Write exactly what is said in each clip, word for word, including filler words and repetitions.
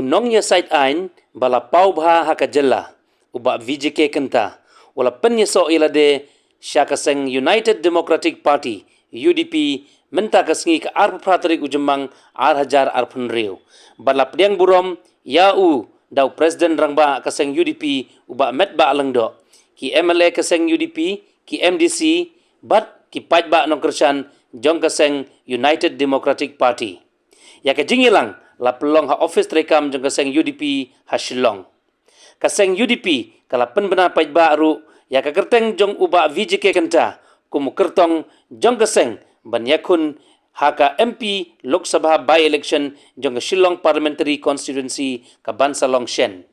Nongïasaid aiñ ba la paw bha ha ka jylla, u Bah V J K Kynta, u la pynïasoh ïa lade sha ka seng United Democratic Party, U D P, mynta ka sngi ka arphew phra tarik u Jymmang ar hajar arphew hynriew. Bad la pdiang burom ïa u da u President Rangbah ka seng U D P, u Bah Metbah Lyngdoh, ki M L A ka seng U D P, ki M D C, bad ki paidbah nongkyrshan jong ka seng United Democratic Party. Ïa ka jingïalang la pynlong ha ophis treikam jong ka seng U D P ha Shillong. Ka seng U D P ka la pynbna paidbah ruh ïa ka kyrteng jong u Bah V J K Kynta kum u kyrtong jong ka seng ban ïakhun ha ka M P Lok Sabha by-election jong ka Shillong Parliamentary Constituency kaban sa long shen.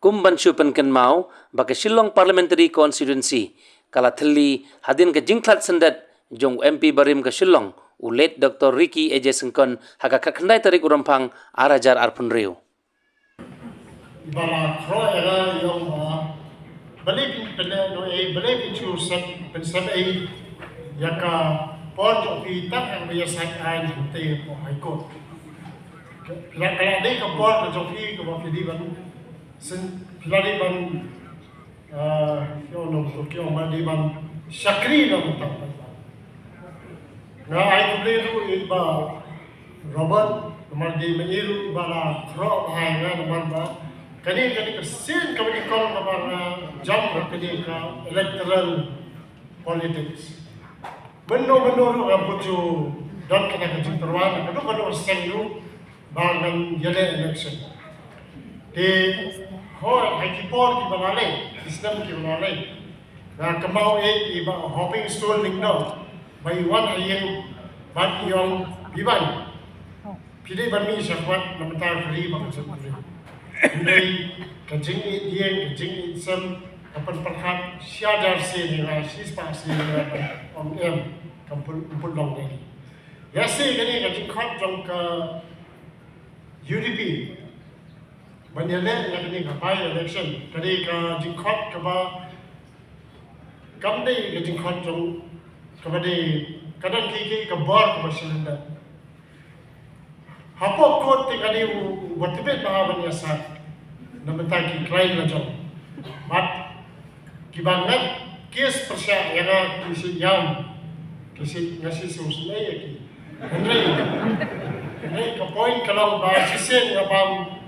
Kum ban shu pynkynmaw ba ka Shillong Parliamentary Constituency ka la thylli hadien ka jingkhlad syndet jong u M P barim ka Shillong, u late Doctor Ricky A J Syngkon, ha ka khatkhyndai tarik u Rymphang ar hajar arphew hynriew. Ba la khroh ïa nga ïa u ba balei phin pynleh noh ei, balei phin shu sep, pynsep ei ïa ka por jong phi tang haba ïasaid aiñ hangtei hapoh High Court. Phi la, ka la dei ka por ka jong phi kaba phi dei ban syn, phi la dei ban, ah, ki ong, ki ong ba dei ban shakri na mynta. Nga ai khublei ruh ïa i Bah Robert, namar dei ma i ruh i ba la khroh bha ïa nga namar ba kane, kane ka sien kaba nyngkong kaba nga jump ha kane ka electoral politics. Mynno mynno ruh ngam pat ju don kata ka jingtyrwa na kano kano ka seng ruh ba ngan ïaleh election. Te hooid, ha ki por kiba la leit, ki snem kiba la leit, nga kynmaw ïa i Bah Hoping Stone Lyngdoh ba i wan ha ïing bad i ong, Biban, phi dei ban mih shakhmat na bynta ka ri bad ka jaitbynriew. Hynrei ka jingïeit ïing, ka jingïeit sem ka pynpyrkhat shi hajar sien ïa nga, shispah sien ïa nga, ong em, kam pyn, pynlong ïa nga. Ïa shi kane ka jingkhot jong ka U D P ban ïaleh ïa kane ka by-election, kane ka jingkhot kaba kam dei ka jingkhot jong, kaba dei, ka don kiei kiei ka bor kaba shu lyndet. Hapoh court te ka dei u, u ba tbit bha ban ïasaid na bynta ki client la jong. Bad kiba ngat case pyrshah ïa nga ki shu ïam, ki shu, nga shu sngewsynei ïa ki. Hynrei, hynrei ka point ka long ba shisien nga bam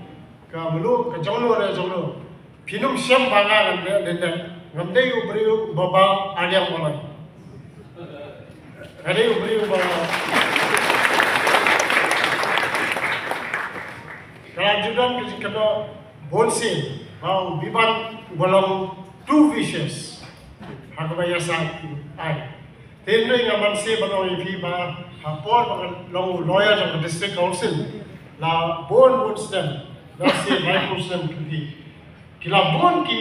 ka mluh, ka jong no re jong no. Phin ym shem ba nga ngan leh lyndet. Ngam dei u briew uba bam arliang ba lai. Nga dei u briew uba, ka la ju don ka jingkynnoh bun sien ba u Biban uba long too vicious ha kaba ïasaid aiñ. Te hynrei nga banse ban ong ïa phi ba ha por ba nga long u lawyer jong ka District Council, la bun bun snem, la shi laiphew snem kynthih, ki la bun ki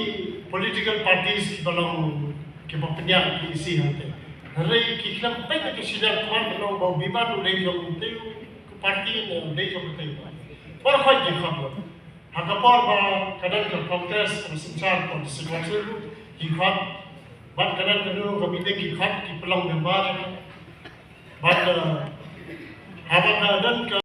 political parties kiba long, kiba pynïaid ki E C hangtei. Hynrei ki khlem peit ïa ka shiliang khmat ba long ba u Biban u dei jong utei u party ne u dei jong utei u party. Baroh khoit ki khot. Ha ka por ba ka don ka Congress ka synshar ka District Council ki khot. Bad ka don kano ka meeting ki khot, ki pynlong member. Bad, eh, haba ka don ka